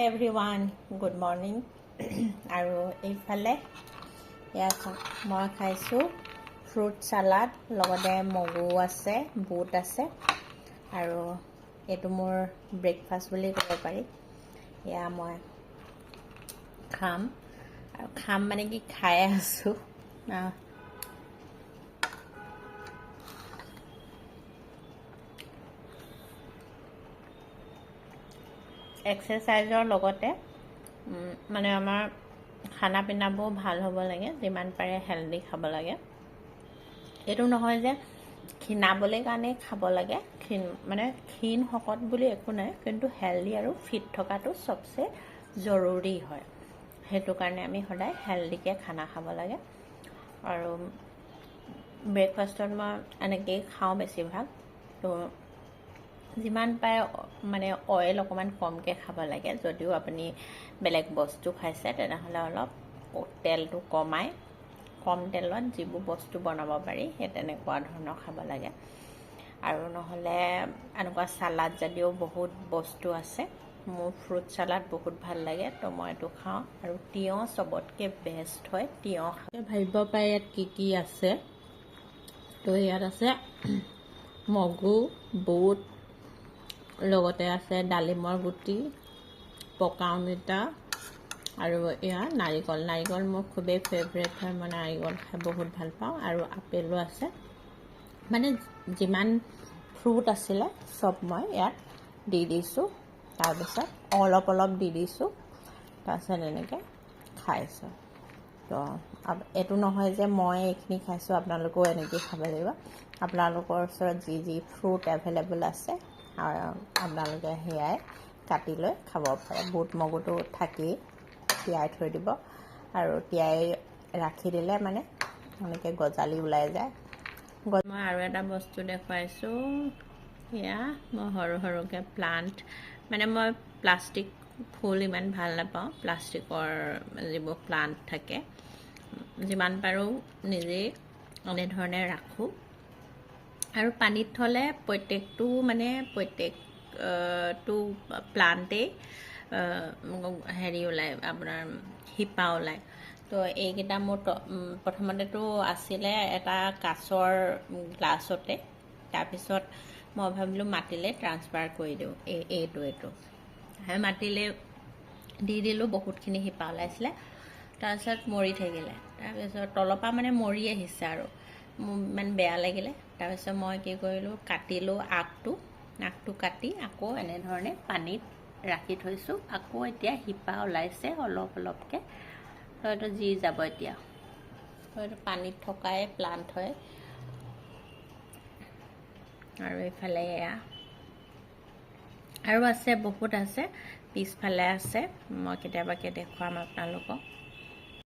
Everyone, good morning. আৰু এইফালে এয়া চাওক, মই খাইছোঁ ফ্ৰুট চালাড, লগতে মগু আছে, বুট আছে আৰু এইটো মোৰ ব্ৰেকফাষ্ট বুলি ক'ব পাৰি। এয়া মই খাম আৰু খাম মানে কি, খাই আছোঁ। এক্সাৰচাইজৰ লগতে মানে আমাৰ খানা পিনাবোৰ ভাল হ'ব লাগে, যিমান পাৰে হেল্ডি খাব লাগে। এইটো নহয় যে ক্ষীণাবলৈ কাৰণেই খাব লাগে, ক্ষীণ মানে ক্ষীণ শকত বুলি একো নাই, কিন্তু হেল্ডি আৰু ফিট থকাটো চবচে জৰুৰী হয়। সেইটো কাৰণে আমি সদায় হেল্ডিকৈ খানা খাব লাগে। আৰু ব্ৰেকফাষ্টত মই এনেকেই খাওঁ বেছিভাগ। তো যিমান পাৰে মানে অইল অকণমান কমকৈ খাব লাগে। যদিও আপুনি বেলেগ বস্তু খাইছে, তেনেহ'লে অলপ তেলটো কমাই কম তেলত যিবোৰ বস্তু বনাব পাৰি, সেই তেনেকুৱা ধৰণৰ খাব লাগে। আৰু নহ'লে এনেকুৱা চালাড যদিও বহুত বস্তু আছে, মোৰ ফ্ৰুট চালাড বহুত ভাল লাগে, তো মই এইটো খাওঁ। আৰু তিয়ঁহ চবতকৈ বেষ্ট হয়, তিয়ঁহ। ভাবিব পাৰে ইয়াত কি কি আছে। তো ইয়াত আছে মগু, বুট, লগতে আছে ডালিমৰ গুটি, পকা অমিতা আৰু এয়া নাৰিকল। নাৰিকল মোৰ খুবেই ফেভৰেট হয়, মই নাৰিকল খাই বহুত ভাল পাওঁ। আৰু আপেলো আছে। মানে যিমান ফ্ৰুট আছিলে চব মই ইয়াত দি দিছোঁ, তাৰপিছত অলপ অলপ দি দিছোঁ, তাৰপিছত এনেকৈ খাইছোঁ। তো এইটো নহয় যে মই এইখিনি খাইছোঁ, আপোনালোকেও এনেকৈয়ে খাব লাগিব। আপোনালোকৰ ওচৰত যি যি ফ্ৰুট এভেইলেবল আছে, আপোনালোকে সেয়াই কাটি লৈ খাব পাৰে। বুট মগুটো থাকেই, তিয়াই থৈ দিব আৰু তিয়াই ৰাখি দিলে মানে এনেকৈ গজালি ওলাই যায়। মই আৰু এটা বস্তু দেখুৱাইছোঁ। এয়া মই সৰু সৰুকৈ প্লাণ্ট, মানে মই প্লাষ্টিক ফুল ইমান ভাল নাপাওঁ, প্লাষ্টিকৰ যিবোৰ প্লাণ্ট থাকে, যিমান পাৰোঁ নিজেই এনেধৰণে ৰাখোঁ। আৰু পানীত থ'লে প্ৰত্যেকটো মানে প্ৰত্যেকটো প্লাণ্টেই হেৰি ওলায়, আপোনাৰ শিপা ওলায়। তো এইকেইটা মোৰ প্ৰথমতেতো আছিলে এটা কাঁচৰ গ্লাছতে, তাৰপিছত মই ভাবিলোঁ মাটিলৈ ট্ৰান্সফাৰ কৰি দিওঁ এইটো সেই মাটিলৈ দি দিলোঁ, বহুতখিনি শিপা ওলাইছিলে। তাৰপিছত মৰি থাকিলে, তাৰপিছত তলৰ পৰা মানে মৰি আহিছে আৰু মোৰ ইমান বেয়া লাগিলে। তাৰপিছত মই কি কৰিলোঁ, কাটিলোঁ আগটো, আগটো কাটি আকৌ এনেধৰণে পানীত ৰাখি থৈছোঁ। আকৌ এতিয়া শিপা ওলাইছে অলপ অলপকৈ, তো এইটো যি যাব এতিয়া। তো এইটো পানীত থকাই প্লাণ্ট হয়। আৰু এইফালে এয়া আৰু আছে, বহুত আছে, পিছফালে আছে, মই কেতিয়াবাকৈ দেখুৱাম আপোনালোকক।